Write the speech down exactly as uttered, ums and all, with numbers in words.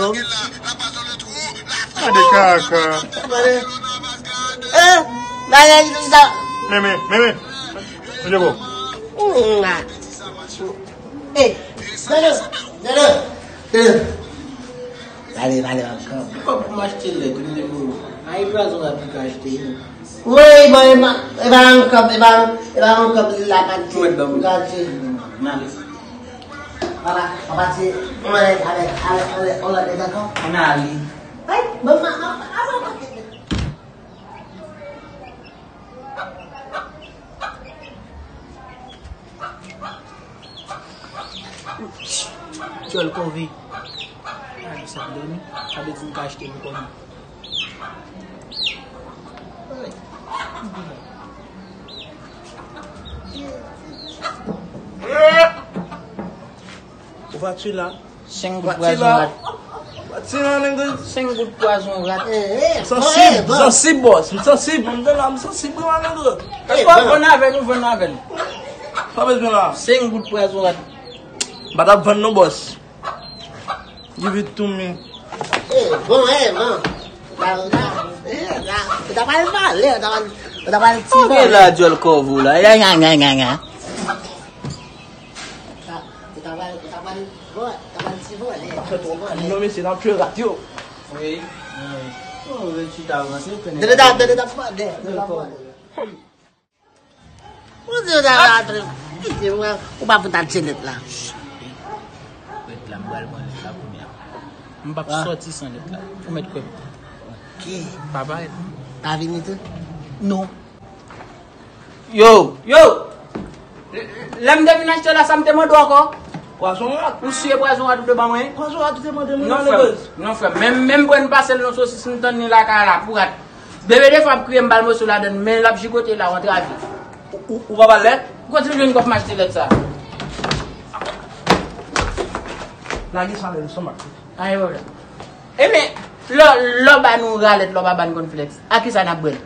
kòb. Gade kaka. Gade. Eh, bagay sa. Meme, meme. Mete kòb. Mm, ah. Eh, gade, gade. Gade, gade, gade. Kòb pou m achte lèt, wi, men bon. Ay, pwazon rat li ka achte, wi. Wi, bon, e pa, e pa yon kòb, e pa, e pa yon kòb li la pati. Mwen ban m. Gade. M ale. Papa, papa, ti, mwen ale, ale, ale, ale, on lòt nèg ankò. Ann ale. Ay, bon, ma, ma, ma, ma, ma. Dyòl kòve. Ay, sa m dòmi. Sa vle di m ka achte m kòb. Ou va tchila. Senk goud pwazon rat. Senk goud pwazon rat. Sansib, sansib, bòs. M sansib. M te la, m sansib, wi, manegre. Èske w ap vann avè l ou vann avè l? Pa bezwen la. Senk goud pwazon rat. M pa t ap vann non, bòs. Give it to me. Eh, bon, eh, bon. Ou ta, ou ta, eh, ou ta, ou ta pral vale, ou ta pral, ou ta pral ti vòlè. Ou gen la, dyòl kòve w la. Ya, ya, ya, ya, ya. Ou ta, ou ta pral, ou ta pral vòlè, ou ta pral ti vòlè, ti vòlè. Non, mesye, n ap tchwe rat yo. Wi, wi. Oh, wi, chita avanse, pene. Dede, dede, dede, dede, dede. Ou di w ta rantre. Kite mwen, ou pa fout al tcheke lèt la. Lèt la, m pral pran lèt la kounye a. M p ap sòti san lèt la. Ou mèt kwè m. Ok. Papa, pa vini tou? Non. Yo, yo! Lè m te vin achte la, sa m te mande w ankò? Pwazon rat. Ou siye pwazon rat ou te ban mwen? Pwazon rat ou te mande mwen, non, frè m. Non, frè m. Menm, menm pwen m pase l nan sosis, m tann li lakay la, pou rat. Bebe de fwa ap kriye m ba l moso ladann, men l ap jigote la, w antrave. Ou, ou, ou pa ba l lèt? Kote w jwenn kòb m achte lèt sa? Lage sa lè l sanm ak. Ay, wè. Ebyen, lè, lè w ba nou ralèt, lè w pa ba n kònflèks, a kisa n ap bwè l?